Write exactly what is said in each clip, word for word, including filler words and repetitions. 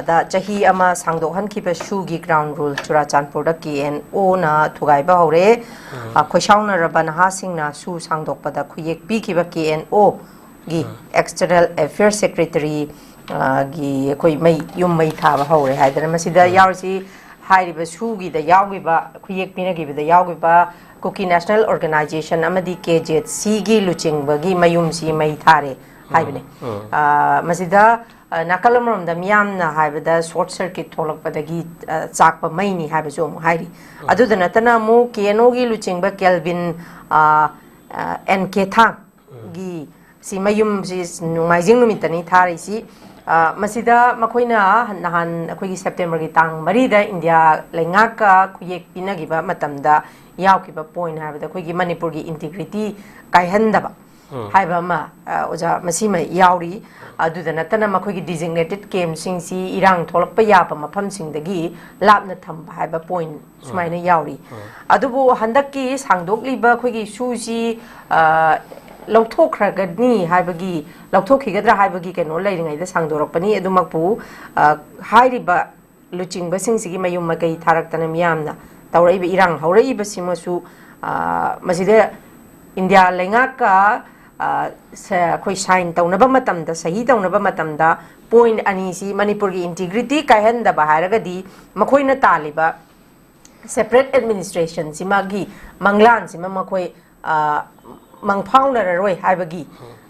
ꯑꯗ ꯆꯍꯤ ꯑꯃ ꯁꯥꯡꯗꯣꯛꯍꯟꯈꯤꯕ ꯁꯨꯒꯤ ground rule ꯆꯨꯔꯥꯆꯥꯟꯄꯨꯔꯗ ꯀꯦ ꯑꯦꯟ ꯑꯣꯅ ꯊꯨꯒꯥꯏꯕ ꯍꯧꯔꯦ꯫ ꯑ, ꯈꯣꯏꯁꯥꯎꯅꯔꯕ ꯅꯍꯥꯁꯤꯡꯅ ꯁꯨ ꯁꯥꯡꯗꯣꯛꯄꯗ ꯈꯨꯌꯦꯛ ꯄꯤꯈꯤꯕ ꯀꯦ ꯑꯦꯟ ꯑꯣꯒꯤ external affairs secretary, ꯑ, ꯒꯤ ꯑꯩꯈꯣꯏ ꯃꯩ, ꯌꯨꯝ ꯃꯩ ꯊꯥꯕ ꯍꯧꯔꯦ ꯍꯥꯏꯗꯅ ꯃꯁꯤꯗ ꯌꯥꯎꯔꯤꯁꯤ ꯍꯥꯏꯔꯤꯕ ꯁꯨꯒꯤꯗ ꯌꯥꯎꯈꯤꯕ, ꯈꯨꯌꯦꯛ ꯄꯤꯅꯈꯤꯕꯗ ꯌꯥꯎꯈꯤꯕ ꯀꯨꯀꯤ ꯅꯦꯁꯅꯦꯜ ꯑꯣꯔꯒꯅꯥꯏꯖꯦꯁꯟ ꯑꯃꯗꯤ ꯀꯦ ꯖꯦꯠ ꯁꯤꯒꯤ ꯂꯨꯆꯤꯡꯕꯒꯤ ꯃꯌꯨꯝꯁꯤ ꯃꯩ ꯊꯥꯔꯦ ꯍꯥꯏꯕꯅꯤ꯫ ꯑ, ꯃꯁꯤꯗ, ꯑ, ꯅꯥꯀꯜ ꯑꯃꯔꯣꯝꯗ ꯃꯤꯌꯥꯝꯅ ꯍꯥꯏꯕꯗ short circuit ꯊꯣꯛꯂꯛꯄꯗꯒꯤ, ꯑ, ꯆꯥꯛꯄ ꯃꯩꯅꯤ ꯍꯥꯏꯕꯁꯨ ꯑꯃꯨꯛ ꯍꯥꯏꯔꯤ꯫ ꯑꯗꯨꯗ ꯅꯠꯇꯅ ꯑꯃꯨꯛ ꯀꯦ ꯑꯦꯟ ꯑꯣꯒꯤ ꯂꯨꯆꯤꯡꯕ ꯀꯦꯜꯚꯤꯟ, ꯑ, ꯑ, ꯑꯦꯟ ꯀꯦ ꯊꯥꯡ ꯒꯤ ꯁꯤ ꯃꯌꯨꯝꯁꯤ ꯅꯣꯡꯃꯥꯏꯖꯤꯡ ꯅꯨꯃꯤꯠꯇꯅꯤ ꯊꯥꯔꯤꯁꯤ꯫ ꯑ, ꯃꯁꯤꯗ ꯃꯈꯣꯏꯅ ꯅꯍꯥꯟ ꯑꯩꯈꯣꯏꯒꯤ ꯁꯦꯞꯇꯦꯝꯕꯔꯒꯤ ꯇꯥꯡ ꯃꯔꯤꯗ ꯏꯟꯗꯤꯌꯥ ꯂꯩꯉꯥꯛꯀ ꯈꯨꯌꯦꯛ ꯄꯤꯅꯈꯤꯕ ꯃꯇꯝꯗ ꯌꯥꯎꯈꯤꯕ point ꯍꯥꯏꯕꯗ ꯑꯩꯈꯣꯏꯒꯤ ꯃꯅꯤꯄꯨꯔꯒꯤ integrity ꯀꯥꯏꯍꯟꯗꯕ ꯍꯥꯏꯕ ꯑꯃ, ꯑ, ꯑꯣꯖꯥ, ꯃꯁꯤꯃ ꯌꯥꯎꯔꯤ꯫ ꯑꯗꯨꯗ ꯅꯠꯇꯅ ꯃꯈꯣꯏꯒꯤ designated campꯁꯤꯡꯁꯤ ꯏꯔꯥꯡ ꯊꯣꯛꯂꯛꯄ ꯌꯥꯕ ꯃꯐꯝꯁꯤꯡꯗꯒꯤ ꯂꯥꯞꯅ ꯊꯝꯕ ꯍꯥꯏꯕ point ꯁꯨꯃꯥꯏꯅ ꯌꯥꯎꯔꯤ꯫ ꯑꯗꯨꯕꯨ ꯍꯟꯗꯛꯀꯤ ꯁꯥꯡꯗꯣꯛꯂꯤꯕ ꯑꯩꯈꯣꯏꯒꯤ ꯁꯨꯁꯤ, ꯑ, ꯂꯧꯊꯣꯛꯈ꯭ꯔꯒꯅꯤ ꯍꯥꯏꯕꯒꯤ, ꯂꯧꯊꯣꯛꯈꯤꯒꯗ꯭ꯔꯥ ꯍꯥꯏꯕꯒꯤ ꯀꯩꯅꯣ ꯂꯩꯔꯤꯉꯩꯗ ꯁꯥꯡꯗꯣꯔꯛꯄꯅꯤ꯫ ꯑꯗꯨꯃꯛꯄꯨ, ꯑ, ꯍꯥꯏꯔꯤꯕ ꯂꯨꯆꯤꯡꯕꯁꯤꯡꯁꯤꯒꯤ ꯃꯌꯨꯝ ꯃꯀꯩ ꯊꯥꯔꯛꯇꯅ ꯃꯤꯌꯥꯝꯅ ꯇꯧꯔꯛꯏꯕ ꯏꯔꯥꯡ ꯍꯧꯔꯛꯏꯕꯁꯤꯃꯁꯨ, ꯑ, ꯃꯁꯤꯗ ꯏꯟꯗꯤꯌꯥ ꯂꯩꯉꯥꯛꯀ, ꯑ, ꯁ-, ꯑꯩꯈꯣꯏ sign ꯇꯧꯅꯕ ꯃꯇꯝꯗ, ꯁꯍꯤ ꯇꯧꯅꯕ ꯃꯇꯝꯗ point ꯑꯅꯤꯁꯤ ꯃꯅꯤꯄꯨꯔꯒꯤ integrity ꯀꯥꯏꯍꯟꯗꯕ ꯍꯥꯏꯔꯒꯗꯤ ꯃꯈꯣꯏꯅ ꯇꯥꯜꯂꯤꯕ separate administrationꯁꯤꯃꯒꯤ ꯃꯪꯂꯥꯟꯁꯤꯃ ꯃꯈꯣꯏ, ꯑ, ꯃꯪꯐꯥꯎꯅꯔꯔꯣꯏ ꯍꯥꯏꯕꯒꯤ,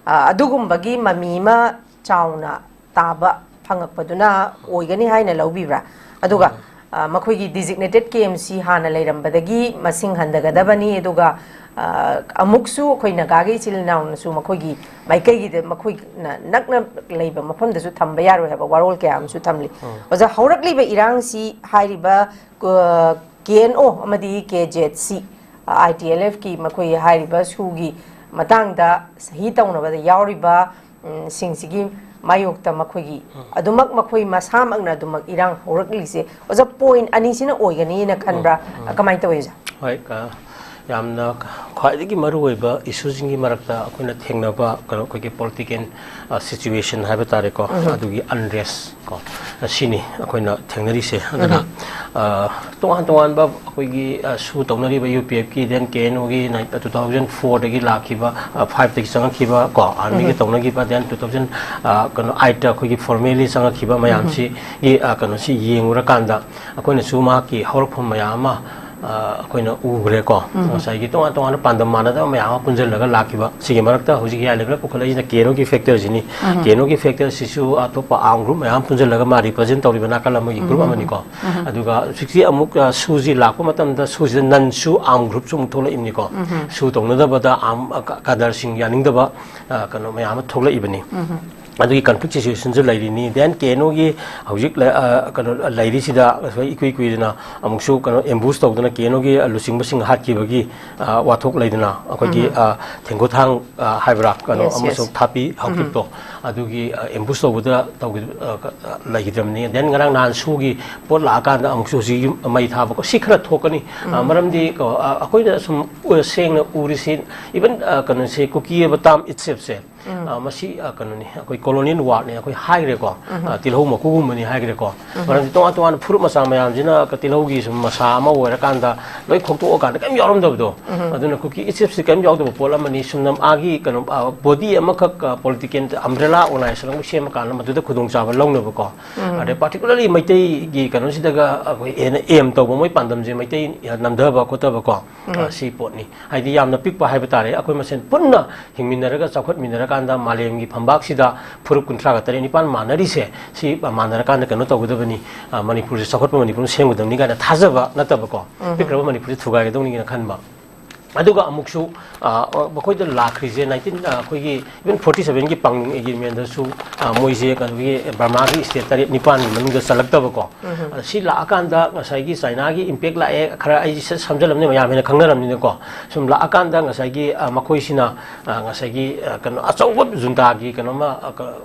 ꯑ, ꯑꯗꯨꯒꯨꯝꯕꯒꯤ ꯃꯃꯤ ꯑꯃ ꯆꯥꯎꯅ ꯇꯥꯕ ꯐꯪꯉꯛꯄꯗꯨꯅ ꯑꯣꯏꯒꯅꯤ ꯍꯥꯏꯅ ꯂꯧꯕꯤꯕ꯭ꯔꯥ? ꯑꯗꯨꯒ, ꯑ, ꯃꯈꯣꯏꯒꯤ designated campꯁꯤ ꯍꯥꯟꯅ ꯂꯩꯔꯝꯕꯗꯒꯤ ꯃꯁꯤꯡ ꯍꯟꯊꯒꯗꯕꯅꯤ, ꯑꯗꯨꯒ, ꯑ, ꯑꯃꯨꯛꯁꯨ ꯑꯩꯈꯣꯏ ꯅꯥꯒꯥꯒꯤ ꯏꯆꯤꯜ ꯏꯅꯥꯎꯅꯁꯨ ꯃꯈꯣꯏꯒꯤ ꯃꯥꯏꯀꯩꯒꯤꯗ ꯃꯈꯣꯏꯅ ꯅꯛꯅ ꯂꯩꯕ ꯃꯐꯝꯗꯁꯨ ꯊꯝꯕ ꯌꯥꯔꯣꯏ ꯍꯥꯏꯕ ꯋꯥꯔꯣꯜ ꯀꯌꯥ ꯑꯃꯁꯨ ꯊꯝꯂꯤ꯫ ꯑꯣꯖꯥ, ꯍꯧꯔꯛꯂꯤꯕ ꯏꯔꯥꯡꯁꯤ ꯍꯥꯏꯔꯤꯕ, ꯑ, ꯀꯦ ꯑꯦꯟ ꯑꯣ ꯑꯃꯗꯤ ꯀꯦ ꯖꯦꯠ ꯁꯤ, ꯑꯥꯏ ꯇꯤ ꯑꯦꯜ ꯑꯦꯐꯀꯤ ꯃꯈꯣꯏ ꯍꯥꯏꯔꯤꯕ ꯁꯨꯒꯤ ꯃꯇꯥꯡꯗ ꯁꯍꯤ ꯇꯧꯅꯕꯗ ꯌꯥꯎꯔꯤꯕ, ꯎꯝ, ꯁꯤꯡꯁꯤꯒꯤ ꯃꯥꯌꯣꯛꯇ ꯃꯈꯣꯏꯒꯤ ꯑꯗꯨꯃꯛ ꯃꯈꯣꯏ ꯃꯁꯥꯃꯛꯅ ꯑꯗꯨꯃꯛ ꯏꯔꯥꯡ ꯍꯧꯔꯛꯂꯤꯁꯦ, ꯑꯣꯖꯥ, point ꯑꯅꯤꯁꯤꯅ ꯑꯣꯏꯒꯅꯤꯅ ꯈꯟꯕ꯭ꯔꯥ? ꯎꯝ, ꯎꯝ꯫ ꯀꯃꯥꯏꯅ ꯇꯧꯋꯤ, ꯑꯣꯖꯥ? ꯍꯣꯏ, ꯑ, ꯌꯥꯝꯅ ꯈ꯭ꯋꯥꯏꯗꯒꯤ ꯃꯔꯨꯑꯣꯏꯕ ꯏꯁꯨꯁꯤꯡꯒꯤ ꯃꯔꯛꯇ ꯑꯩꯈꯣꯏꯅ ꯊꯦꯡꯅꯕ ꯀꯩꯅꯣ, ꯑꯩꯈꯣꯏꯒꯤ ꯄꯣꯂꯤꯇꯤꯀꯦꯜ ꯁꯤꯆꯨꯋꯦꯁꯟ ꯍꯥꯏꯕ ꯇꯥꯔꯦꯀꯣ, ꯑꯗꯨꯒꯤ ꯑꯟꯔꯦꯁ ꯀꯣ, ꯑꯁꯤꯅꯤ ꯑꯩꯈꯣꯏꯅ ꯊꯦꯡꯅꯔꯤꯁꯦ꯫ ꯑꯗꯨꯅ ꯑ, ꯇꯣꯉꯥꯟ ꯇꯣꯉꯥꯟꯕ ꯑꯩꯈꯣꯏꯒꯤ, ꯑ, ꯁꯨ ꯇꯧꯅꯔꯤꯕ ꯌꯨ ꯄꯤ ꯑꯦꯐꯀꯤ, ꯗꯦꯟ ꯀꯦ ꯑꯦꯟ ꯑꯣꯒꯤ ꯇꯨ ꯊꯥꯎꯖꯟ ꯐꯣꯔꯗꯒꯤ ꯂꯥꯛꯈꯤꯕ, ꯑ, ꯐꯥꯏꯚꯇꯒꯤ ꯆꯪꯉꯛꯈꯤꯕ ꯀꯣ, ꯑꯥꯔꯃꯤꯒꯤ ꯇꯧꯅꯈꯤꯕ, ꯗꯦꯟ ꯇꯨ ꯊꯥꯎꯖꯟ ꯀꯩꯅꯣ ꯑꯥꯏꯠꯇ ꯑꯩꯈꯣꯏꯒꯤ ꯐꯣꯔꯃꯦꯂꯤ ꯆꯪꯉꯛꯈꯤꯕ ꯃꯌꯥꯝꯁꯤꯒꯤ, ꯑ, ꯀꯩꯅꯣꯁꯤ ꯌꯦꯡꯉꯨꯔꯀꯥꯟꯗ ꯑꯩꯈꯣꯏꯅꯁꯨ ꯃꯍꯥꯛꯀꯤ ꯍꯧꯔꯛꯐꯝ ꯃꯌꯥꯝ ꯑꯃ ꯑ, ꯑꯩꯈꯣꯏꯅ ꯎꯈ꯭ꯔꯦꯀꯣ꯫ ꯉꯁꯥꯏꯒꯤ ꯇꯣꯉꯥꯟ ꯇꯣꯉꯥꯟꯕ ꯄꯥꯟꯗꯝ ꯃꯥꯟꯅꯗꯕ ꯃꯌꯥꯝ ꯑꯃ ꯄꯨꯟꯁꯤꯜꯂꯒ ꯂꯥꯛꯈꯤꯕ꯫ ꯁꯤꯒꯤ ꯃꯔꯛꯇ ꯍꯧꯖꯤꯛ ꯍꯥꯏ ꯂꯦꯕꯦꯜꯗ ꯄꯨꯈꯠꯂꯛꯏꯁꯤꯅ ꯀꯦ ꯑꯦꯟ ꯑꯣꯒꯤ ꯐꯦꯛꯇꯔꯁꯤꯅꯤ꯫ ꯀꯦ ꯑꯦꯟ ꯑꯣꯒꯤ ꯐꯦꯛꯇꯔꯁꯤꯁꯨ ꯑꯇꯣꯞꯄ ꯑꯥꯔꯝ ꯒ꯭ꯔꯨꯞ ꯃꯌꯥꯝ ꯄꯨꯟꯁꯤꯜꯂꯒ ꯃꯥ ꯔꯤꯄ꯭ꯔꯖꯦꯟ ꯇꯧꯔꯤꯕ ꯅꯥꯀꯜ ꯑꯃꯒꯤ ꯒ꯭ꯔꯨꯞ ꯑꯃꯅꯤꯀꯣ꯫ ꯑꯗꯨꯒ ꯍꯧꯖꯤꯛꯁꯤ ꯑꯃꯨꯛ, ꯑ, ꯁꯨꯁꯤ ꯂꯥꯛꯄ ꯃꯇꯝꯗ ꯁꯨꯁꯤꯗ ꯅꯟ ꯁꯨ ꯑꯥꯔꯝ ꯒ꯭ꯔꯨꯞꯁꯨ ꯑꯃꯨꯛ ꯊꯣꯛꯂꯛꯏꯕꯅꯤꯀꯣ꯫ ꯁꯨ ꯇꯧꯅꯗꯕꯗ ꯑꯥꯔꯝ, ꯑ, ꯀ-, ꯀꯥꯗꯔꯁꯤꯡ ꯌꯥꯅꯤꯡꯗꯕ, ꯑ, ꯀꯩꯅꯣ ꯃꯌꯥꯝ ꯑꯃ ꯊꯣꯛꯂꯛꯏꯕꯅꯤ꯫ ꯑꯗꯨꯒꯤ ꯀꯟꯐ꯭ꯂꯤꯛ ꯁꯤꯆꯨꯋꯦꯁꯟꯁꯨ ꯂꯩꯔꯤꯅꯤ꯫ ꯗꯦꯟ ꯀꯦ ꯑꯦꯟ ꯑꯣꯒꯤ ꯍꯧꯖꯤꯛ ꯂ-, ꯑ, ꯀꯩꯅꯣ ꯂꯩꯔꯤꯁꯤꯗ ꯑꯩꯈꯣꯏ ꯏꯀꯨꯏ ꯀꯨꯏꯗꯅ ꯑꯃꯨꯛꯁꯨ ꯀꯩꯅꯣ ꯑꯦꯝꯕꯨꯁ ꯇꯧꯗꯅ ꯀꯦ ꯑꯦꯟ ꯑꯣꯒꯤ ꯂꯨꯆꯤꯡꯕꯁꯤꯡ ꯍꯥꯠꯈꯤꯕꯒꯤ, ꯑ, ꯋꯥꯊꯣꯛ ꯂꯩꯗꯅ ꯑꯩꯈꯣꯏꯒꯤ, ꯑ, ꯊꯦꯡꯒꯣꯊꯥꯡ, ꯑ, ꯍꯥꯏꯕ꯭ꯔꯥ, ꯀꯩꯅꯣ ꯌꯦꯁ, ꯑꯃꯁꯨꯡ ꯌꯦꯁ꯫ ꯊꯥꯄꯤ ꯍꯥꯎꯀꯤꯞꯇꯣ, ꯑꯗꯨꯒꯤ, ꯑ, ꯑꯦꯝꯕꯨꯁ ꯇꯧꯕꯗ ꯇꯧꯈꯤ-, ꯑ, ꯀ-, ꯑ, ꯂꯩꯈꯤꯗ꯭ꯔꯕꯅꯤ꯫ ꯗꯦꯟ ꯉꯔꯥꯡ ꯅꯍꯥꯟ ꯁꯨꯒꯤ ꯄꯣꯠ ꯂꯥꯛꯑꯀꯥꯟꯗ ꯑꯃꯨꯛꯁꯨ ꯍꯧꯖꯤꯛ ꯃꯩ ꯊꯥꯕꯀꯣ, ꯁꯤ ꯈꯔ ꯊꯣꯛꯀꯅꯤ꯫ ꯑ, ꯃꯔꯝꯗꯤ ꯀꯣ, ꯑ, ꯑꯩꯈꯣꯏꯅ ꯁꯨꯝ, ꯑ, ꯁꯦꯡꯅ ꯎꯔꯤꯁꯤ, ꯏꯚꯟ, ꯑ, ꯀꯩꯅꯣꯁꯦ, ꯀꯨꯀꯤ ꯍꯥꯏꯕ ꯇꯥꯝ ꯏꯠꯁꯦꯞꯁꯦ, ꯑ, ꯃꯁꯤ, ꯑ, ꯀꯩꯅꯣꯅꯤ, ꯑꯩꯈꯣꯏ ꯀꯣꯂꯣꯅꯤꯌꯦꯜ ꯋꯥꯔꯅꯤ ꯑꯩꯈꯣꯏ ꯍꯥꯏꯈ꯭ꯔꯦꯀꯣ꯫ ꯑ, ꯇꯤꯜꯍꯧ ꯃꯀꯨꯒꯨꯝꯕꯅꯤ ꯍꯥꯏꯈ꯭ꯔꯦꯀꯣ꯫ ꯃꯔꯝꯗꯤ ꯇꯣꯉꯥꯟ ꯇꯣꯉꯥꯟꯕ ꯐꯨꯔꯨꯞ ꯃꯆꯥ ꯃꯌꯥꯝꯁꯤꯅ ꯀ-, ꯇꯤꯜꯍꯧꯒꯤ ꯁꯨꯝ ꯃꯁꯥ ꯑꯃ ꯑꯣꯏꯔꯀꯥꯟꯗ ꯂꯣꯏ ꯈꯣꯛꯇꯣꯛꯑꯀꯥꯟꯗ ꯀꯔꯤꯝ ꯌꯥꯎꯔꯝꯗꯕꯗꯣ꯫ ꯑꯗꯨꯅ ꯀꯨꯀꯤ ꯏꯆꯤꯞꯁꯤ ꯀꯔꯤꯝ ꯌꯥꯎꯗꯕ ꯄꯣꯠ ꯑꯃꯅꯤ꯫ ꯁꯨꯝꯅ ꯃꯥꯒꯤ ꯀꯩꯅꯣ, ꯑ, ꯕꯣꯗꯤ ꯑꯃꯈꯛ, ꯑ, ꯄꯣꯂꯤꯇꯤꯀꯦꯜ ꯑꯝꯕ꯭ꯔꯦꯂꯥ ꯑꯣꯔꯒꯅꯥꯏꯖꯦꯁꯟ ꯑꯃ ꯁꯦꯝꯃꯀꯥꯟꯗ ꯃꯗꯨꯗ ꯈꯨꯗꯣꯡꯆꯥꯕ ꯂꯧꯅꯕꯀꯣ꯫ ꯑꯗꯩ ꯄꯥꯔꯇꯤꯀꯨꯂꯔꯂꯤ ꯃꯩꯇꯩꯒꯤ ꯀꯩꯅꯣꯁꯤꯗꯒ ꯑꯩꯈꯣꯏ ꯍꯦꯟꯅ ꯑꯦꯝ ꯇꯧꯕ, ꯃꯣꯏ ꯄꯥꯟꯗꯝꯁꯦ ꯃꯩꯇꯩ ꯅꯝꯊꯕ ꯈꯣꯠꯊꯕꯀꯣ꯫ ꯑ, ꯁꯤ ꯄꯣꯠꯅꯤ꯫ ꯍꯥꯏꯗꯤ ꯌꯥꯝꯅ ꯄꯤꯛꯄ ꯍꯥꯏꯕ ꯇꯥꯔꯦ, ꯑꯩꯈꯣꯏ ꯃꯁꯦꯟ ꯄꯨꯟꯅ ꯍꯤꯡꯃꯤꯟꯅꯔꯒ ꯆꯥꯎꯈꯠꯃꯤꯟꯅꯔꯀꯥꯟꯗ ꯃꯥꯂꯦꯝꯒꯤ ꯐꯝꯕꯥꯛꯁꯤꯗ ꯐꯨꯔꯨꯞ ꯀꯨꯟꯊ꯭ꯔꯥꯒ ꯇꯔꯦꯠ ꯅꯤꯄꯥꯟ ꯃꯥꯟꯅꯔꯤꯁꯦ, ꯁꯤ ꯃꯥꯟꯅꯔꯀꯥꯟꯗ ꯀꯩꯅꯣ ꯇꯧꯒꯗꯕꯅꯤ, ꯑ, ꯃꯅꯤꯄꯨꯔꯁꯦ ꯆꯥꯎꯈꯠꯄ ꯃꯅꯤꯄꯨꯔ ꯑꯃ ꯁꯦꯝꯒꯗꯕꯅꯤ ꯀꯥꯏꯅ ꯊꯥꯖꯕ ꯅꯠꯇꯕꯀꯣ, ꯄꯤꯛꯈ꯭ꯔꯕ ꯃꯅꯤꯄꯨꯔꯁꯦ ꯊꯨꯒꯥꯏꯒꯗꯧꯅꯤ ꯀꯥꯏꯅ ꯈꯟꯕ꯫ ꯑꯗꯨꯒ ꯑꯃꯨꯛꯁꯨ, ꯑ, ꯃꯈꯣꯏꯗ ꯂꯥꯛꯈ꯭ꯔꯤꯁꯦ ꯅꯥꯏꯟꯇꯤꯟ, ꯑ, ꯑꯩꯈꯣꯏꯒꯤ ꯏꯚꯟ ꯐꯣꯔꯇꯤ ꯁꯚꯦꯟꯒꯤ ꯄꯥꯡꯂꯤꯡ ꯑꯦꯒ꯭ꯔꯤꯃꯦꯟꯗꯁꯨ, ꯑ, ꯃꯣꯏꯁꯦ ꯀꯩꯅꯣꯒꯤ ꯕꯔꯃꯥꯒꯤ ꯁ꯭ꯇꯦꯠ ꯇꯔꯦꯠ ꯅꯤꯄꯥꯟꯒꯤ ꯃꯅꯨꯡꯗ ꯆꯜꯂꯛꯇꯕꯀꯣ꯫ ꯑ, ꯁꯤ ꯂꯥꯛꯑꯀꯥꯟꯗ ꯉꯁꯥꯏꯒꯤ ꯆꯥꯏꯅꯥꯒꯤ ꯏꯝꯄꯦꯛ ꯂꯥꯛꯑꯦ, ꯈꯔ ꯑꯩꯁꯦ ꯁꯝꯖꯜꯂꯝꯅꯤ, ꯃꯌꯥꯝ ꯍꯦꯟꯅ ꯈꯪꯅꯔꯝꯅꯤꯅꯀꯣ꯫ ꯁꯨꯝ ꯂꯥꯛꯑꯀꯥꯟꯗ ꯉꯁꯥꯏꯒꯤ, ꯑ, ꯃꯈꯣꯏꯁꯤꯅ, ꯑ, ꯉꯁꯥꯏꯒꯤ, ꯑ, ꯀꯩꯅꯣ ꯑꯆꯧꯕ ꯖꯨꯟꯇꯥꯒꯤ ꯀꯩꯅꯣꯃ, ꯑ, ꯀ-,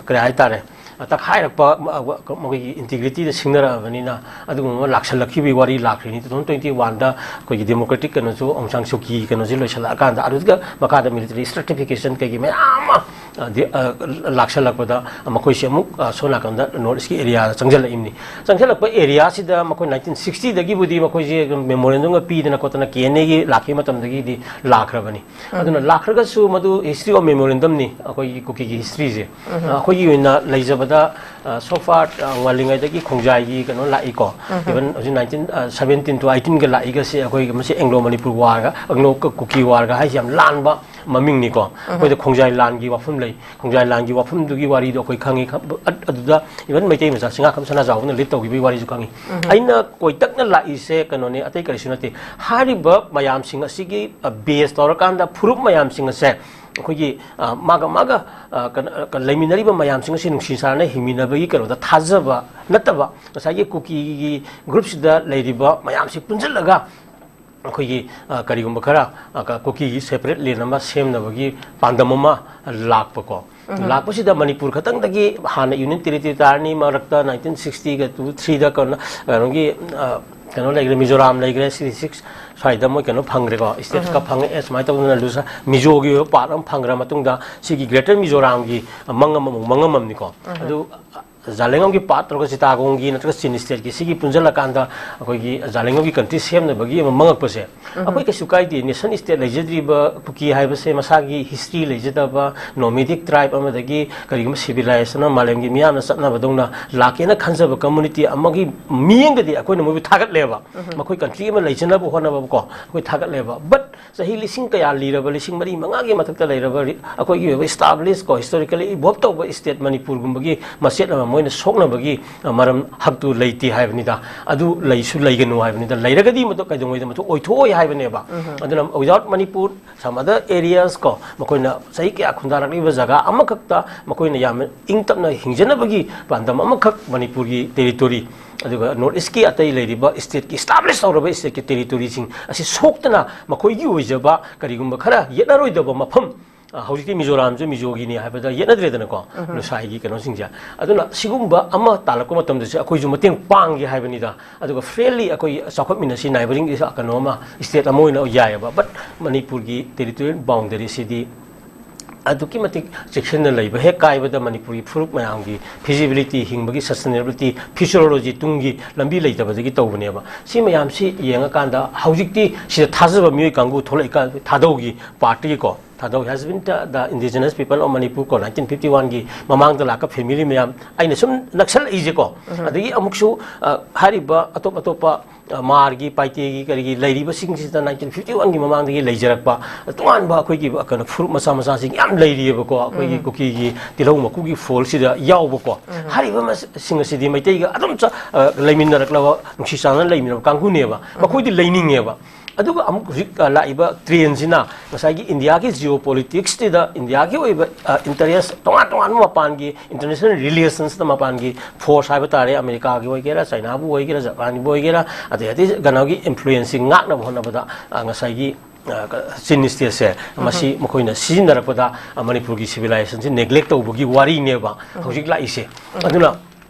ꯀꯔꯤ ꯍꯥꯏꯇꯥꯔꯦ, ꯇꯛꯈꯥꯏꯔꯛꯄ, ꯃ-, ꯃꯈꯣꯏꯒꯤ ꯏꯟꯇꯤꯒ꯭ꯔꯤꯇꯤꯗ ꯁꯤꯡꯅꯔꯛꯑꯕꯅꯤꯅ ꯑꯗꯨꯒꯨꯝꯕ ꯑꯃ ꯂꯥꯛꯁꯜꯂꯛꯈꯤꯕꯒꯤ ꯋꯥꯔꯤ ꯂꯥꯛꯈ꯭ꯔꯤꯅꯤ꯫ Two thousand twenty one ꯗ ꯑꯩꯈꯣꯏꯒꯤ ꯗꯦꯃꯣꯀ꯭ꯔꯦꯇꯤꯛ ꯀꯩꯅꯣꯁꯨ, ꯑꯣꯡ ꯁꯥꯟ ꯁꯨꯀꯤ ꯀꯩꯅꯣꯁꯤ ꯂꯣꯏꯁꯤꯜꯂꯛꯑꯀꯥꯟꯗ, ꯑꯗꯨꯒ ꯃꯈꯥꯗ ꯃꯤꯂꯤꯇꯔꯤ ꯁ꯭ꯇ꯭ꯔꯦꯇꯤꯐꯤꯀꯦꯁꯟ ꯀꯩꯒꯤ ꯃꯌꯥꯝ ꯑꯃ, ꯑ, ꯗꯤ-, ꯑ, ꯂꯥꯛꯁꯜꯂꯛꯄꯗ ꯃꯈꯣꯏꯁꯦ ꯑꯃꯨꯛ, ꯑ, ꯁꯣꯝ ꯅꯥꯀꯟꯗ ꯅꯣꯔꯠ ꯏꯁꯀꯤ ꯑꯦꯔꯤꯌꯥꯗ ꯆꯪꯁꯤꯜꯂꯛꯏꯕꯅꯤ꯫ ꯆꯪꯁꯤꯜꯂꯛꯄ ꯑꯦꯔꯤꯌꯥꯁꯤꯗ ꯃꯈꯣꯏ ꯅꯥꯏꯟꯇꯤꯟ ꯁꯤꯛꯁꯇꯤꯗꯒꯤꯕꯨꯗꯤ ꯃꯈꯣꯏꯁꯦ ꯑꯗꯨꯝ ꯃꯦꯃꯣꯔꯦꯟꯗꯝꯒ ꯄꯤꯗꯅ ꯈꯣꯠꯇꯅ ꯀꯦ ꯑꯦꯟ ꯑꯦꯒꯤ ꯂꯥꯛꯈꯤꯕ ꯃꯇꯝꯗꯒꯤꯗꯤ ꯂꯥꯛꯈ꯭ꯔꯕꯅꯤ꯫ ꯑꯗꯨꯅ ꯂꯥꯛꯈ꯭ꯔꯒꯁꯨ ꯃꯗꯨ ꯍꯤꯁꯇ꯭ꯔꯤ ꯑꯣꯐ ꯃꯦꯃꯣꯔꯦꯟꯗꯝꯅꯤ ꯑꯩꯈꯣꯏꯒꯤ ꯀꯨꯀꯤꯒꯤ ꯍꯤꯁꯇ꯭ꯔꯤꯁꯦ꯫ ꯑ, ꯑꯩꯈꯣꯏꯒꯤ ꯑꯣꯏꯅ ꯂꯩꯖꯕꯗ, ꯑ, so far, ꯑ, ꯉꯜꯂꯤꯉꯩꯗꯒꯤ ꯈꯣꯡꯖꯥꯏꯒꯤ ꯀꯩꯅꯣ ꯂꯥꯛꯏꯀꯣ꯫ Even ꯍꯧꯖꯤꯛ nineteen, ꯑ, seventeen to eighteen ꯒ ꯂꯥꯛꯏꯒꯁꯦ ꯑꯩꯈꯣꯏꯒꯤ ꯃꯁꯤ ꯑꯦꯡꯒ꯭ꯂꯣ ꯃꯅꯤꯄꯨꯔ ꯋꯥꯔꯒ, ꯑꯦꯡꯒ꯭ꯂꯣ ꯀꯨꯀꯤ ꯋꯥꯔꯒ ꯍꯥꯏꯁꯦ ꯌꯥꯝ ꯂꯥꯟꯕ ꯃꯃꯤꯡꯅꯤꯀꯣ꯫ ꯑꯩꯈꯣꯏꯗ ꯈꯣꯡꯖꯥꯏ ꯂꯥꯟꯒꯤ ꯋꯥꯐꯝ ꯂꯩ꯫ ꯈꯣꯡꯖꯥꯏ ꯂꯥꯟꯒꯤ ꯋꯥꯐꯝꯗꯨꯒꯤ ꯋꯥꯔꯤꯗꯣ ꯑꯩꯈꯣꯏ ꯈꯪꯉꯤ꯫ ꯈ-, ꯑ-, ꯑꯗꯨꯗ even ꯃꯩꯇꯩ ꯃꯆꯥ ꯁꯤꯡꯉꯥꯈꯝ ꯁꯅꯥꯖꯥꯎꯕꯅ ꯂꯤꯠ ꯇꯧꯈꯤꯕꯒꯤ ꯋꯥꯔꯤꯁꯨ ꯈꯪꯉꯤ꯫ ꯑꯩꯅ ꯀꯣꯏꯇꯛꯅ ꯂꯥꯛꯏꯁꯦ ꯀꯩꯅꯣꯅꯦ, ꯑꯇꯩ ꯀꯔꯤꯁꯨ ꯅꯠꯇꯦ꯫ ꯍꯥꯏꯔꯤꯕ ꯃꯌꯥꯝꯁꯤꯡ ꯑꯁꯤꯒꯤ, ꯑ, ꯕꯦꯁ ꯇꯧꯔꯀꯥꯟꯗ ꯐꯨꯔꯨꯞ ꯃꯌꯥꯝꯁꯤꯡ ꯑꯁꯦ ꯑꯩꯈꯣꯏꯒꯤ, ꯑ, ꯃꯥꯒ, ꯃꯥꯒ, ꯑ, ꯀꯩꯅꯣ, ꯑ, ꯂꯩꯃꯤꯟꯅꯔꯤꯕ ꯃꯌꯥꯝꯁꯤꯡ ꯑꯁꯤ ꯅꯨꯡꯁꯤ ꯆꯥꯟꯅꯅ ꯍꯤꯡꯃꯤꯟꯅꯕꯒꯤ ꯀꯩꯅꯣꯗ ꯊꯥꯖꯕ ꯅꯠꯇꯕ, ꯉꯁꯥꯏꯒꯤ ꯀꯨꯀꯤꯒꯤ ꯒ꯭ꯔꯨꯞꯁꯤꯗ ꯂꯩꯔꯤꯕ ꯃꯌꯥꯝꯁꯤ ꯄꯨꯟꯁꯤꯜꯂꯒ ꯑꯩꯈꯣꯏꯒꯤ, ꯑ, ꯀꯔꯤꯒꯨꯝꯕ ꯈꯔ, ꯑ, ꯀ-, ꯀꯨꯀꯤꯒꯤ ꯁꯦꯄꯔꯦꯠ ꯂꯦꯟ ꯑꯃ ꯁꯦꯝꯅꯕꯒꯤ ꯄꯥꯟꯗꯝ ꯑꯃ ꯂꯥꯛꯄꯀꯣ꯫ ꯂꯥꯛꯄꯁꯤꯗ ꯃꯅꯤꯄꯨꯔ ꯈꯛꯇꯪꯗꯒꯤ ꯍꯥꯟꯅ ꯌꯨꯅꯤꯌꯟ ꯇꯦꯔꯤꯇꯣꯔꯤ ꯇꯥꯔꯅꯤ, ꯃꯔꯛꯇ nineteen sixty ꯒ two, three ꯗ ꯀꯩꯅꯣ, ꯀꯩꯅꯣꯒꯤ, ꯑ, ꯀꯩꯅꯣ ꯂꯩꯈ꯭ꯔꯦ, ꯃꯤꯖꯣꯔꯥꯝ ꯂꯩꯈ꯭ꯔꯦ, sixty six ꯁ꯭ꯋꯥꯏꯗ ꯃꯣꯏ ꯀꯩꯅꯣ ꯐꯪꯈ꯭ꯔꯦꯀꯣ, ꯁ꯭ꯇꯦꯠ ꯈꯔ ꯐꯪꯉꯛꯑꯦ꯫ ꯁꯨꯃꯥꯏꯅ ꯇꯧꯗꯅ ꯂꯨꯁ-, ꯃꯤꯖꯣꯒꯤ ꯑꯣꯏꯕ ꯄꯥꯔꯠ ꯑꯃ ꯐꯪꯈ꯭ꯔ ꯃꯇꯨꯡꯗ ꯁꯤꯒꯤ ꯒ꯭ꯔꯦꯇꯔ ꯃꯤꯖꯣꯔꯥꯝꯒꯤ ꯃꯪ ꯑꯃꯃꯨꯛ ꯃꯪꯉꯝꯃꯝꯅꯤꯀꯣ꯫ ꯑꯗꯨ ꯖꯥꯂꯦꯡꯉꯝꯒꯤ ꯄꯥꯔꯠ ꯇꯧꯔꯒ ꯆꯤꯇꯥꯒꯣꯡꯒꯤ ꯅꯠꯇ꯭ꯔꯒ ꯆꯤꯟ ꯁ꯭ꯇꯦꯠꯀꯤ ꯁꯤꯒꯤ ꯄꯨꯟꯁꯤꯜꯂꯀꯥꯟꯗ ꯑꯩꯈꯣꯏꯒꯤ ꯖꯥꯂꯦꯡꯉꯝꯒꯤ ꯀꯟꯇ꯭ꯔꯤ ꯁꯦꯝꯅꯕꯒꯤ ꯑꯃ ꯃꯪꯉꯛꯄꯁꯦ, ꯑꯩꯈꯣꯏ ꯀꯩꯁꯨ ꯀꯥꯏꯗꯦ꯫ ꯅꯦꯁꯟ ꯁ꯭ꯇꯦꯠ ꯂꯩꯖꯗ꯭ꯔꯤꯕ ꯀꯨꯀꯤ ꯍꯥꯏꯕꯁꯦ ꯃꯁꯥꯒꯤ ꯍꯤꯁꯇ꯭ꯔꯤ ꯂꯩꯖꯗꯕ ꯅꯣꯃꯦꯗꯤꯛ ꯇ꯭ꯔꯥꯏꯕ ꯑꯃꯗꯒꯤ ꯀꯔꯤꯒꯨꯝꯕ ꯁꯤꯚꯤꯂꯥꯏꯖꯦꯁꯟ ꯑꯃ ꯃꯥꯂꯦꯝꯒꯤ ꯃꯤꯌꯥꯝꯅ ꯆꯠꯅꯕꯗꯧꯅ ꯂꯥꯛꯀꯦꯅ ꯈꯟꯖꯕ ꯀꯝꯃꯨꯅꯤꯇꯤ ꯑꯃꯒꯤ ꯃꯤꯠꯌꯦꯡꯗꯗꯤ ꯑꯩꯈꯣꯏꯅ ꯃꯣꯏꯕꯨ ꯊꯥꯒꯠꯂꯦꯕ꯫ ꯃꯈꯣꯏ ꯀꯟꯇ꯭ꯔꯤ ꯑꯃ ꯂꯩꯖꯅꯕ ꯍꯣꯠꯅꯕꯀꯣ ꯑꯩꯈꯣꯏ ꯊꯥꯒꯠꯂꯦꯕ꯫ ꯕꯠ ꯆꯍꯤ ꯂꯤꯁꯤꯡ ꯀꯌꯥ ꯂꯤꯔꯕ, ꯂꯤꯁꯤꯡ ꯃꯔꯤ ꯃꯉꯥꯒꯤ ꯃꯊꯛꯇ ꯂꯩꯔꯕ ꯔꯤ-, ꯑꯩꯈꯣꯏꯒꯤ ꯑꯣꯏꯕ ꯏꯁꯇꯥꯕ꯭ꯂꯤꯁ ꯀꯣ, ꯍꯤꯁꯇꯣꯔꯤꯀꯦꯂꯤ ꯏꯚꯣꯜꯕ ꯇꯧꯕ ꯁ꯭ꯇꯦꯠ ꯃꯅꯤꯄꯨꯔꯒꯨꯝꯕꯒꯤ ꯃꯆꯦꯠ ꯑꯃ ꯃꯣꯏꯅ ꯁꯣꯛꯅꯕꯒꯤ, ꯑ, ꯃꯔꯝ ꯍꯛꯇꯨ ꯂꯩꯇꯦ ꯍꯥꯏꯕꯅꯤꯗ꯫ ꯑꯗꯨ ꯂꯩꯁꯨ ꯂꯩꯒꯅꯨ ꯍꯥꯏꯕꯅꯤꯗ꯫ ꯂꯩꯔꯒꯗꯤ ꯃꯗꯨ ꯀꯩꯗꯧꯉꯩꯗ ꯃꯗꯨ ꯑꯣꯏꯊꯣꯛꯑꯣꯏ ꯍꯥꯏꯕꯅꯦꯕ꯫ ꯑꯗꯨꯅ without Manipur, some other areas ꯀꯣ, ꯃꯈꯣꯏꯅ ꯆꯍꯤ ꯀꯌꯥ ꯈꯨꯟꯗꯥꯔꯛꯂꯤꯕ ꯖꯒꯥ ꯑꯃꯈꯛꯇ ꯃꯈꯣꯏꯅ ꯌꯥꯝꯅ ꯏꯪ ꯇꯞꯅ ꯍꯤꯡꯖꯅꯕꯒꯤ ꯄꯥꯟꯗꯝ ꯑꯃꯈꯛ ꯃꯅꯤꯄꯨꯔꯒꯤ ꯇꯦꯔꯤꯇꯣꯔꯤ, ꯑꯗꯨꯒ ꯅꯣꯔꯠ ꯏꯁꯀꯤ ꯑꯇꯩ ꯂꯩꯔꯤꯕ ꯁ꯭ꯇꯦꯠꯀꯤ ꯏꯁꯇꯥꯕ꯭ꯂꯤꯁ ꯇꯧꯔꯕ ꯁ꯭ꯇꯦꯠꯀꯤ ꯇꯦꯔꯤꯇꯣꯔꯤꯁꯤꯡ ꯑꯁꯤ ꯁꯣꯛꯇꯅ ꯃꯈꯣꯏꯒꯤ ꯑꯣꯏꯖꯕ ꯀꯔꯤꯒꯨꯝꯕ ꯈꯔ ꯌꯦꯠꯅꯔꯣꯏꯗꯕ ꯃꯐꯝ ꯑ, ꯍꯧꯖꯤꯛꯇꯤ ꯃꯤꯖꯣꯔꯥꯝꯁꯨ ꯃꯤꯖꯣꯒꯤꯅꯤ ꯍꯥꯏꯕꯗ ꯌꯦꯠꯅꯗ꯭ꯔꯦꯗꯅꯀꯣ, ꯂꯨꯁꯥꯏꯒꯤ ꯀꯩꯅꯣꯁꯤꯡꯁꯦ꯫ ꯑꯗꯨꯅ ꯁꯤꯒꯨꯝꯕ ꯑꯃ ꯇꯥꯜꯂꯛꯄ ꯃꯇꯝꯗꯁꯨ ꯑꯩꯈꯣꯏꯁꯨ ꯃꯇꯦꯡ ꯄꯥꯡꯒꯦ ꯍꯥꯏꯕꯅꯤꯗ꯫ ꯑꯗꯨꯒ ꯐ꯭ꯔꯦꯟꯂꯤ ꯑꯩꯈꯣꯏ ꯆꯥꯎꯈꯠꯃꯤꯟꯅꯁꯤ, ꯅꯥꯏꯕꯔꯤꯡ ꯀꯩꯅꯣ ꯑꯃ, ꯁ꯭ꯇꯦꯠ ꯑꯃ ꯑꯣꯏꯅ ꯌꯥꯏꯑꯕ꯫ ꯕꯠ ꯃꯅꯤꯄꯨꯔꯒꯤ ꯇꯦꯔꯤꯇꯣꯔꯤꯌꯦꯜ ꯕꯥꯎꯟꯗꯔꯤꯁꯤꯗꯤ ꯑꯗꯨꯛꯀꯤ ꯃꯇꯤꯛ ꯆꯦꯛꯁꯤꯟꯅ ꯂꯩꯕ ꯍꯦꯛ ꯀꯥꯏꯕꯗ ꯃꯅꯤꯄꯨꯔꯒꯤ ꯐꯨꯔꯨꯞ ꯃꯌꯥꯝꯒꯤ ꯐꯤꯖꯤꯕꯤꯂꯤꯇꯤ, ꯍꯤꯡꯕꯒꯤ ꯁꯁꯇꯦꯅꯦꯕꯤꯂꯤꯇꯤ, ꯐ꯭ꯌꯨꯆꯔꯣꯂꯣꯖꯤ, ꯇꯨꯡꯒꯤ ꯂꯝꯕꯤ ꯂꯩꯇꯕꯗꯒꯤ ꯇꯧꯕꯅꯦꯕ꯫ ꯁꯤ ꯃꯌꯥꯝꯁꯤ ꯌꯦꯡꯉꯀꯥꯟꯗ ꯍꯧꯖꯤꯛꯇꯤ ꯁꯤꯗ ꯊꯥꯖꯕ ꯃꯤꯑꯣꯏ ꯀꯥꯡꯕꯨ ꯊꯣꯛꯂꯛꯏꯀꯥꯟ, ꯊꯥꯗꯧꯒꯤ ꯄꯥꯔꯠꯇꯒꯤꯀꯣ, ꯊꯥꯗꯧ has been the, the indigenous people of Manipur ꯀꯣ, ꯅꯥꯏꯟꯇꯤꯟ ꯐꯤꯐꯇꯤ ꯋꯥꯟꯒꯤ ꯃꯃꯥꯡꯗ ꯂꯥꯛꯄ ꯐꯦꯃꯤꯂꯤ ꯃꯌꯥꯝ ꯑꯩꯅ ꯁꯨꯝ ꯅꯛꯁꯜꯂꯛꯏꯁꯦꯀꯣ꯫ ꯑꯗꯒꯤ ꯑꯃꯨꯛꯁꯨ, ꯑ, ꯍꯥꯏꯔꯤꯕ ꯑꯇꯣꯞ ꯑꯇꯣꯞꯄ, ꯑ, ꯃꯥꯔꯒꯤ, ꯄꯥꯏꯇꯦꯒꯤ, ꯀꯔꯤꯒꯤ ꯂꯩꯔꯤꯕꯁꯤꯡꯁꯤꯗ ꯅꯥꯏꯟꯇꯤꯟ ꯐꯤꯐꯇꯤ ꯋꯥꯟꯒꯤ ꯃꯃꯥꯡꯗꯒꯤ ꯂꯩꯖꯔꯛꯄ ꯇꯣꯉꯥꯟꯕ ꯑꯩꯈꯣꯏꯒꯤ, ꯑ, ꯀꯩꯅꯣ, ꯐꯨꯔꯨꯞ ꯃꯆꯥ ꯃꯆꯥꯁꯤꯡ ꯌꯥꯝ ꯂꯩꯔꯤꯑꯕꯀꯣ, ꯑꯩꯈꯣꯏꯒꯤ ꯀꯨꯀꯤꯒꯤ ꯇꯤꯜꯍꯧ ꯃꯀꯨꯒꯤ ꯐꯣꯜꯁꯤꯗ ꯌꯥꯎꯕꯀꯣ꯫ ꯍꯥꯏꯔꯤꯕ ꯃꯁ-, ꯁꯤꯡ ꯑꯁꯤꯗꯤ ꯃꯩꯇꯩꯒ ꯑꯗꯨꯝ ꯆ-, ꯑ, ꯂꯩꯃꯤꯟꯅꯔꯛꯂꯕ, ꯅꯨꯡꯁꯤ ꯆꯥꯟꯅꯅ ꯂꯩꯃꯤꯟꯅꯕ ꯀꯥꯡꯕꯨꯅꯦꯕ꯫ ꯃꯈꯣꯏꯗꯤ ꯂꯩꯅꯤꯡꯉꯦꯕ꯫ ꯑꯗꯨꯒ ꯑꯃꯨꯛ ꯍꯧꯖꯤꯛ, ꯑ, ꯂꯥꯛꯏꯕ ꯇ꯭ꯔꯦꯟꯁꯤꯅ ꯉꯁꯥꯏꯒꯤ ꯏꯟꯗꯤꯌꯥꯒꯤ ꯖꯤꯑꯣ ꯄꯣꯂꯤꯇꯤꯛꯁꯁꯤꯗ ꯏꯟꯗꯤꯌꯥꯒꯤ ꯑꯣꯏꯕ, ꯑ, ꯏꯟꯇꯔꯦꯁ ꯇꯣꯉꯥꯟ ꯇꯣꯉꯥꯟꯕ ꯃꯄꯥꯟꯒꯤ ꯏꯟꯇꯔꯅꯦꯁꯅꯦꯜ ꯔꯤꯂꯦꯁꯟꯁꯇ ꯃꯄꯥꯟꯒꯤ ꯐꯣꯔꯁ ꯍꯥꯏꯕ ꯇꯥꯔꯦ, ꯑꯃꯦꯔꯤꯀꯥꯒꯤ ꯑꯣꯏꯒꯦꯔꯥ, ꯆꯥꯏꯅꯥꯕꯨ ꯑꯣꯏꯒꯦꯔꯥ, ꯖꯄꯥꯟꯒꯤꯕꯨ ꯑꯣꯏꯒꯦꯔꯥ, ꯑꯗꯩ, ꯑꯗꯩ ꯀꯩꯅꯣꯒꯤ ꯏꯟꯐ꯭ꯂꯨꯌꯦꯟꯁꯁꯤ ꯉꯥꯛꯅꯕ ꯍꯣꯠꯅꯕꯗ, ꯑ, ꯉꯁꯥꯏꯒꯤ, ꯑ, ꯆꯤꯟ ꯁ꯭ꯇꯦꯠꯁꯦ ꯃꯁꯤ ꯃꯈꯣꯏꯅ ꯁꯤꯖꯤꯟꯅꯔꯛꯄꯗ, ꯑ, ꯃꯅꯤꯄꯨꯔꯒꯤ ꯁꯤꯚꯤꯂꯥꯏꯖꯦꯁꯟꯁꯤ ꯅꯦꯒ꯭ꯂꯦꯛ ꯇꯧꯕꯒꯤ ꯋꯥꯔꯤꯅꯦꯕ ꯍꯧꯖꯤꯛ ꯂꯥꯛꯏꯁꯦ꯫ ꯑꯗꯨꯅ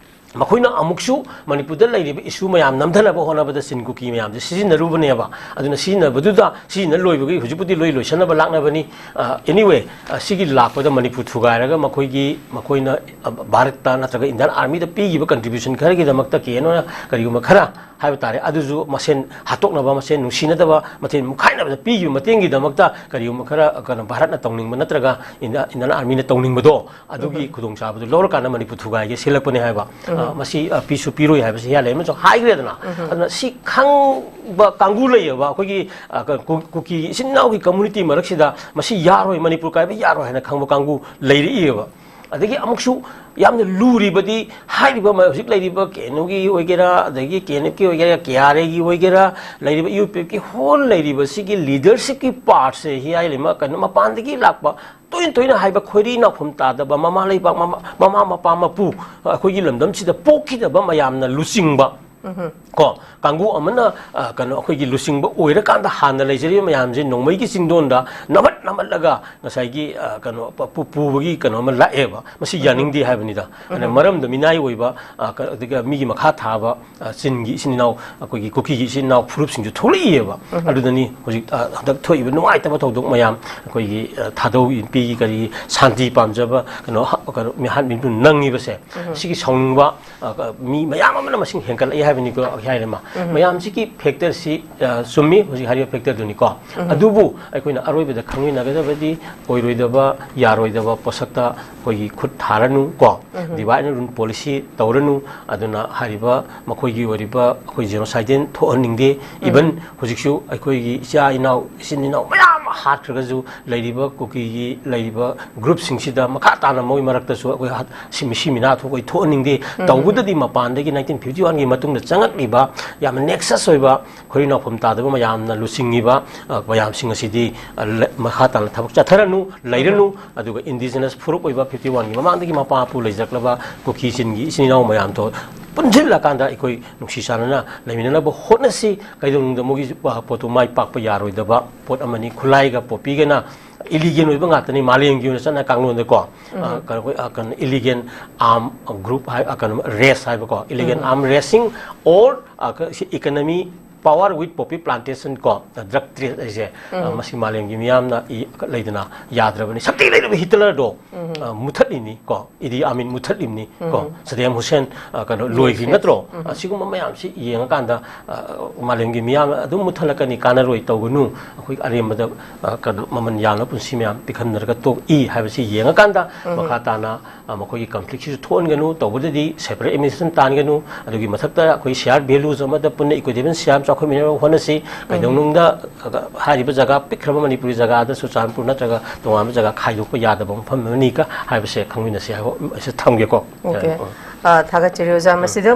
ꯃꯈꯣꯏꯅ ꯑꯃꯨꯛꯁꯨ ꯃꯅꯤꯄꯨꯔꯗ ꯂꯩꯔꯤꯕ ꯏꯁꯨ ꯃꯌꯥꯝ ꯅꯝꯊꯅꯕ ꯍꯣꯠꯅꯕꯗ ꯆꯤꯟ ꯀꯨꯀꯤ ꯃꯌꯥꯝꯁꯦ ꯁꯤꯖꯤꯟꯅꯔꯨꯕꯅꯦꯕ꯫ ꯑꯗꯨꯅ ꯁꯤꯖꯤꯟꯅꯕꯗꯨꯗ, ꯁꯤꯖꯤꯟꯅ ꯂꯣꯏꯕꯒꯤ ꯍꯧꯖꯤꯛꯄꯨꯗꯤ ꯂꯣꯏ ꯂꯣꯏꯁꯟꯅꯕ ꯂꯥꯛꯅꯕꯅꯤ꯫ ꯑ, anyway, ꯑ, ꯁꯤꯒꯤ ꯂꯥꯛꯄꯗ ꯃꯅꯤꯄꯨꯔ ꯊꯨꯒꯥꯏꯔꯒ ꯃꯈꯣꯏꯒꯤ, ꯃꯈꯣꯏꯅ, ꯑ, ꯚꯥꯔꯠꯇ ꯅꯠꯇ꯭ꯔꯒ ꯏꯟꯗꯤꯌꯥꯟ ꯑꯥꯔꯃꯤꯗ ꯄꯤꯈꯤꯕ ꯀꯟꯇ꯭ꯔꯤꯕ꯭ꯌꯨꯁꯟ ꯈꯔꯒꯤꯗꯃꯛꯇ ꯀꯦ ꯑꯦꯟ ꯑꯣꯅ ꯀꯔꯤꯒꯨꯝꯕ ꯈꯔ ꯍꯥꯏꯕ ꯇꯥꯔꯦ, ꯑꯗꯨꯁꯨ ꯃꯁꯦꯟ ꯍꯥꯠꯇꯣꯛꯅꯕ, ꯃꯁꯦꯟ ꯅꯨꯡꯁꯤꯅꯗꯕ, ꯃꯁꯦꯟ ꯃꯨꯛꯈꯥꯏꯅꯕꯗ ꯄꯤꯈꯤꯕ ꯃꯇꯦꯡꯒꯤꯗꯃꯛꯇ ꯀꯔꯤꯒꯨꯝꯕ ꯈꯔ, ꯀꯩꯅꯣ, ꯚꯥꯔꯠꯅ ꯇꯧꯅꯤꯡꯕ ꯅꯠꯇ꯭ꯔꯒ ꯏꯟꯗꯤꯌꯥ-, ꯏꯟꯗꯤꯌꯥꯟ ꯑꯥꯔꯃꯤꯅ ꯇꯧꯅꯤꯡꯕꯗꯣ, ꯑꯗꯨꯒꯤ ꯈꯨꯗꯣꯡꯆꯥꯕꯗꯨ ꯂꯧꯔꯀꯥꯟꯗ ꯃꯅꯤꯄꯨꯔ ꯊꯨꯒꯥꯏꯒꯦ ꯁꯤꯜꯂꯛꯄꯅꯦ ꯍꯥꯏꯕ꯫ ꯑ, ꯃꯁꯤ, ꯑ, ꯄꯤꯁꯨ ꯄꯤꯔꯣꯏ ꯍꯥꯏꯕꯁꯤ ꯍꯤꯌꯥꯂꯦ ꯑꯃꯁꯨ ꯍꯥꯏꯈ꯭ꯔꯦꯗꯅ꯫ ꯑꯗꯨꯅ ꯁꯤ ꯈꯪꯕ ꯀꯥꯡꯕꯨ ꯂꯩꯌꯦꯕ, ꯑꯩꯈꯣꯏꯒꯤ, ꯑ, ꯀ-, ꯀꯨ-, ꯀꯨꯀꯤ ꯏꯆꯤꯟ ꯏꯅꯥꯎꯒꯤ ꯀꯝꯃꯨꯅꯤꯇꯤ ꯃꯔꯛꯁꯤꯗ ꯃꯁꯤ ꯌꯥꯔꯣꯏ, ꯃꯅꯤꯄꯨꯔ ꯀꯥꯏꯕ ꯌꯥꯔꯣꯏ ꯍꯥꯏꯅ ꯈꯪꯕ ꯀꯥꯡꯕꯨ ꯂꯩꯔꯛꯏꯑꯕ꯫ ꯑꯗꯒꯤ ꯑꯃꯨꯛꯁꯨ ꯌꯥꯝꯅ ꯂꯨꯔꯤꯕꯗꯤ ꯍꯥꯏꯔꯤꯕ ꯃ-, ꯍꯧꯖꯤꯛ ꯂꯩꯔꯤꯕ ꯀꯦ ꯑꯦꯟ ꯌꯨꯒꯤ ꯑꯣꯏꯒꯦꯔꯥ, ꯑꯗꯒꯤ ꯀꯦ ꯑꯦꯟ ꯑꯦꯐꯀꯤ ꯑꯣꯏꯒꯦꯔꯥ, ꯀꯦ ꯑꯥꯔ ꯑꯦꯒꯤ ꯑꯣꯏꯒꯦꯔꯥ, ꯂꯩꯔꯤꯕ ꯌꯨ ꯄꯤ ꯑꯦꯐꯀꯤ ꯍꯣꯜ ꯂꯩꯔꯤꯕꯁꯤꯒꯤ ꯂꯤꯗꯔꯁꯤꯞꯀꯤ ꯄꯥꯔꯠꯁꯦ ꯍꯤꯌꯥꯂꯦ ꯑꯃ ꯀꯩꯅꯣ ꯃꯄꯥꯟꯗꯒꯤ ꯂꯥꯛꯄ ꯇꯣꯏꯅ ꯇꯣꯏꯅ ꯍꯥꯏꯕ ꯈꯣꯏꯔꯤ ꯅꯥꯎꯐꯝ ꯇꯥꯗꯕ ꯃꯃꯥ ꯂꯩꯕꯥꯛ, ꯃꯃꯥ, ꯃꯃꯥ ꯃꯄꯥ ꯃꯄꯨ, ꯑꯩꯈꯣꯏꯒꯤ ꯂꯝꯗꯝꯁꯤꯗ ꯄꯣꯛꯈꯤꯗꯕ ꯃꯌꯥꯝꯅ ꯂꯨꯆꯤꯡꯕ, ꯀꯣ, ꯀꯥꯡꯕꯨ ꯑꯃꯅ, ꯑ, ꯀꯩꯅꯣ, ꯑꯩꯈꯣꯏꯒꯤ ꯂꯨꯆꯤꯡꯕ ꯑꯣꯏꯔꯀꯥꯟꯗ ꯍꯥꯟꯅ ꯂꯩꯖꯔꯤꯕ ꯃꯌꯥꯝꯁꯦ ꯅꯣꯡꯃꯩꯒꯤ ꯆꯤꯡꯗꯣꯟꯗ ꯅꯝꯍꯠ ꯅꯝꯍꯠꯂꯒ ꯉꯁꯥꯏꯒꯤ, ꯑ, ꯀꯩꯅꯣ, ꯄ-, ꯄꯨ-, ꯄꯨꯕꯒꯤ ꯀꯩꯅꯣ ꯑꯃ ꯂꯥꯛꯑꯦꯕ꯫ ꯃꯁꯤ ꯌꯥꯅꯤꯡꯗꯦ ꯍꯥꯏꯕꯅꯤꯗ꯫ ꯑꯗ ꯃꯔꯝꯗ ꯃꯤꯅꯥꯏ ꯑꯣꯏꯕ, ꯑ, ꯀ-, ꯑꯗꯨꯒ ꯃꯤꯒꯤ ꯃꯈꯥ ꯊꯥꯕ, ꯑ, ꯆꯤꯟꯒꯤ ꯏꯆꯤꯟ ꯏꯅꯥꯎ, ꯑꯩꯈꯣꯏꯒꯤ ꯀꯨꯀꯤꯒꯤ ꯏꯆꯤꯟ ꯏꯅꯥꯎ ꯐꯨꯔꯨꯞꯁꯤꯡꯁꯨ ꯊꯣꯛꯂꯛꯏꯑꯕ꯫ ꯑꯗꯨꯗꯅꯤ ꯍꯧꯖꯤꯛ, ꯑ, ꯍꯟꯗꯛ ꯊꯣꯛꯏꯕ ꯅꯨꯡꯉꯥꯏꯇꯕ ꯊꯧꯗꯣꯛ ꯃꯌꯥꯝ, ꯑꯩꯈꯣꯏꯒꯤ, ꯑ, ꯊꯥꯗꯧ ꯅꯨꯄꯤꯒꯤ ꯀꯔꯤ ꯁꯥꯟꯇꯤ ꯄꯥꯝꯖꯕ ꯀꯩꯅꯣ, ꯍ-, ꯀꯩꯅꯣ, ꯃꯤꯍꯥꯠ ꯃꯤꯄꯨꯟ ꯅꯪꯉꯤꯕꯁꯦ, ꯁꯤꯒꯤ ꯁꯥꯎꯅꯤꯡꯕ, ꯑ, ꯃꯤ ꯃꯌꯥꯝ ꯑꯃꯅ ꯃꯁꯤꯡ ꯍꯦꯟꯒꯠꯂꯛꯏ ꯍꯥꯏꯕꯅꯤꯀꯣ, ꯍꯥꯏꯔꯦꯃ꯫ ꯃꯌꯥꯝꯁꯤꯒꯤ ꯐꯦꯛꯇꯔꯁꯤ, ꯑ, ꯆꯨꯝꯃꯤ, ꯍꯧꯖꯤꯛ ꯍꯥꯏꯔꯤꯕ ꯐꯦꯛꯇꯔꯗꯨꯅꯤꯀꯣ꯫ ꯑꯗꯨꯕꯨ ꯑꯩꯈꯣꯏꯅ ꯑꯔꯣꯏꯕꯗ ꯈꯪꯃꯤꯟꯅꯒꯗꯕꯗꯤ ꯑꯣꯏꯔꯣꯏꯗꯕ, ꯌꯥꯔꯣꯏꯗꯕ ꯄꯣꯠꯁꯛꯇ ꯑꯩꯈꯣꯏꯒꯤ ꯈꯨꯠ ꯊꯥꯔꯅꯨ ꯀꯣ꯫ Divide and rule policy ꯇꯧꯔꯅꯨ꯫ ꯑꯗꯨꯅ ꯍꯥꯏꯔꯤꯕ ꯃꯈꯣꯏꯒꯤ ꯑꯣꯏꯔꯤꯕ ꯑꯩꯈꯣꯏ genocide ꯊꯣꯛꯍꯟꯅꯤꯡꯗꯦ꯫ Even ꯍꯧꯖꯤꯛꯁꯨ ꯑꯩꯈꯣꯏꯒꯤ ꯏꯆꯥ ꯏꯅꯥꯎ, ꯏꯆꯤꯟ ꯏꯅꯥꯎ ꯃꯌꯥꯝ ꯑꯃ ꯍꯥꯠꯈ꯭ꯔꯒꯁꯨ ꯂꯩꯔꯤꯕ ꯀꯨꯀꯤꯒꯤ ꯂꯩꯔꯤꯕ ꯒ꯭ꯔꯨꯞꯁꯤꯡꯁꯤꯗ ꯃꯈꯥ ꯇꯥꯅ ꯃꯣꯏ ꯃꯔꯛꯇꯁꯨ ꯑꯩꯈꯣꯏ ꯍꯥꯠ-, ꯁꯤ ꯃꯤꯁꯤ ꯃꯤꯅꯥ ꯊꯣꯛꯄ ꯑꯩꯈꯣꯏ ꯊꯣꯛꯍꯟꯅꯤꯡꯗꯦ꯫ ꯇꯧꯕꯗꯗꯤ ꯃꯄꯥꯟꯗꯒꯤ nineteen fifty one ꯒꯤ ꯃꯇꯨꯡꯗ ꯆꯪꯉꯛꯂꯤꯕ ꯌꯥꯝꯅ nexus ꯑꯣꯏꯕ ꯈꯣꯏꯔꯤ ꯅꯥꯎꯐꯝ ꯇꯥꯗꯕ ꯃꯌꯥꯝꯅ ꯂꯨꯆꯤꯡꯉꯤꯕ, ꯑ, ꯃꯌꯥꯝꯁꯤꯡ ꯑꯁꯤꯗꯤ, ꯑ, ꯂ-, ꯃꯈꯥ ꯇꯥꯅ ꯊꯕꯛ ꯆꯠꯊꯔꯅꯨ, ꯂꯩꯔꯅꯨ꯫ ꯑꯗꯨꯒ indigenous ꯐꯨꯔꯨꯞ ꯑꯣꯏꯕ fifty one ꯒꯤ ꯃꯃꯥꯡꯗꯒꯤ ꯃꯄꯥ ꯃꯄꯨ ꯂꯩꯖꯔꯛꯂꯕ ꯀꯨꯀꯤ ꯆꯤꯟꯒꯤ ꯏꯆꯤꯟ ꯏꯅꯥꯎ ꯃꯌꯥꯝꯗꯣ ꯄꯨꯟꯁꯤꯜꯂꯀꯥꯟꯗ ꯑꯩꯈꯣꯏ ꯅꯨꯡꯁꯤ ꯆꯥꯟꯅꯅ ꯂꯩꯃꯤꯟꯅꯅꯕ ꯍꯣꯠꯅꯁꯤ꯫ ꯀꯩꯗꯧꯅꯨꯡꯗ ꯃꯣꯏꯒꯤ, ꯑ, ꯄꯣꯠꯇꯨ ꯃꯥꯏ ꯄꯥꯛꯄ ꯌꯥꯔꯣꯏꯗꯕ ꯄꯣꯠ ꯑꯃꯅꯤ꯫ ꯈꯨꯠꯂꯥꯏꯒ ꯄꯣꯄꯤꯒꯅ illegal ꯑꯣꯏꯕ ꯉꯥꯛꯇꯅꯤ ꯃꯥꯂꯦꯝꯒꯤ ꯑꯣꯏꯅ ꯆꯠꯅ ꯀꯥꯡꯂꯣꯟꯗꯀꯣ꯫ ꯑ, ꯀꯩꯅꯣ, ꯑꯩꯈꯣꯏ, ꯑ, ꯀꯩꯅꯣ, illegal arm group ꯍꯥꯏ, ꯑ, ꯀꯩꯅꯣ, race ꯍꯥꯏꯕꯀꯣ, illegal arm raising or, ꯑ, ꯀ-, ꯁꯤ economy power with poppy plantation ꯀꯣ, drug trade ꯍꯥꯏꯁꯦ, ꯑ, ꯃꯁꯤ ꯃꯥꯂꯦꯝꯒꯤ ꯃꯤꯌꯥꯝꯅ ꯏ-, ꯂꯩꯗꯅ ꯌꯥꯗ꯭ꯔꯕꯅꯤ꯫ ꯁꯛꯇꯤ ꯂꯩꯔꯕ ꯍꯤꯠꯂꯔꯗꯣ, ꯑ, ꯃꯨꯊꯠꯂꯤꯅꯤ ꯀꯣ, ꯏꯗꯤ ꯑꯃꯤꯟ ꯃꯨꯊꯠꯂꯤꯕꯅꯤ ꯀꯣ, ꯁꯗꯦꯝ ꯍꯨꯁꯦꯟ, ꯑ, ꯀꯩꯅꯣ, ꯂꯣꯏꯈ꯭ꯔꯤ ꯅꯠꯇ꯭ꯔꯣ? ꯑꯁꯤꯒꯨꯝꯕ ꯃꯌꯥꯝꯁꯤ ꯌꯦꯡꯉꯀꯥꯟꯗ, ꯑ, ꯃꯥꯂꯦꯝꯒꯤ ꯃꯤꯌꯥꯝꯅ ꯑꯗꯨꯝ ꯃꯨꯊꯠꯂꯛꯀꯅꯤ, ꯀꯥꯟꯅꯔꯣꯏ, ꯇꯧꯒꯅꯨ, ꯑꯩꯈꯣꯏ ꯑꯔꯦꯝꯕꯗ, ꯑ, ꯀꯩꯅꯣ, ꯃꯃꯜ ꯌꯥꯝꯅ ꯄꯨꯟꯁꯤ ꯃꯌꯥꯝ ꯄꯤꯛꯍꯟꯅꯔꯒ ꯇꯣꯛꯏ ꯍꯥꯏꯕꯁꯤ ꯌꯦꯡꯉꯀꯥꯟꯗ ꯃꯈꯥ ꯇꯥꯅ ꯑ, ꯃꯈꯣꯏꯒꯤ conflict ꯁꯤꯁꯨ ꯊꯣꯛꯍꯟꯒꯅꯨ, ꯇꯧꯕꯗꯗꯤ separate administration ꯇꯥꯟꯒꯅꯨ, ꯑꯗꯨꯒꯤ ꯃꯊꯛꯇ ꯑꯩꯈꯣꯏ shared values ꯑꯃꯗ ꯄꯨꯟꯅ equitable ꯁꯤꯌꯥꯝ ꯆꯥꯎꯈꯠꯃꯤꯟꯅꯅꯕ ꯍꯣꯠꯅꯁꯤ꯫ ꯀꯩꯗꯧꯅꯨꯡꯗ, ꯑ, ꯍꯥꯏꯔꯤꯕ ꯖꯒꯥ ꯄꯤꯛꯈ꯭ꯔꯕ ꯃꯅꯤꯄꯨꯔꯤ ꯖꯒꯥꯗ ꯆꯨꯔꯆꯥꯟꯄꯨꯔ ꯅꯠꯇ꯭ꯔꯒ ꯇꯣꯉꯥꯟꯕ ꯖꯒꯥ ꯈꯥꯏꯗꯣꯛꯄ ꯌꯥꯗꯕ ꯃꯐꯝ ꯑꯃꯅꯤ ꯀ-, ꯍꯥꯏꯕꯁꯦ ꯈꯪꯃꯤꯟꯅꯁꯤ ꯍꯥꯏꯕ ꯑꯁꯤ ꯊꯝꯒꯦꯀꯣ꯫ Okay꯫ ꯑ, ꯊꯥꯒꯠꯆꯔꯤ ꯑꯣꯖꯥ꯫ ꯃꯁꯤꯗ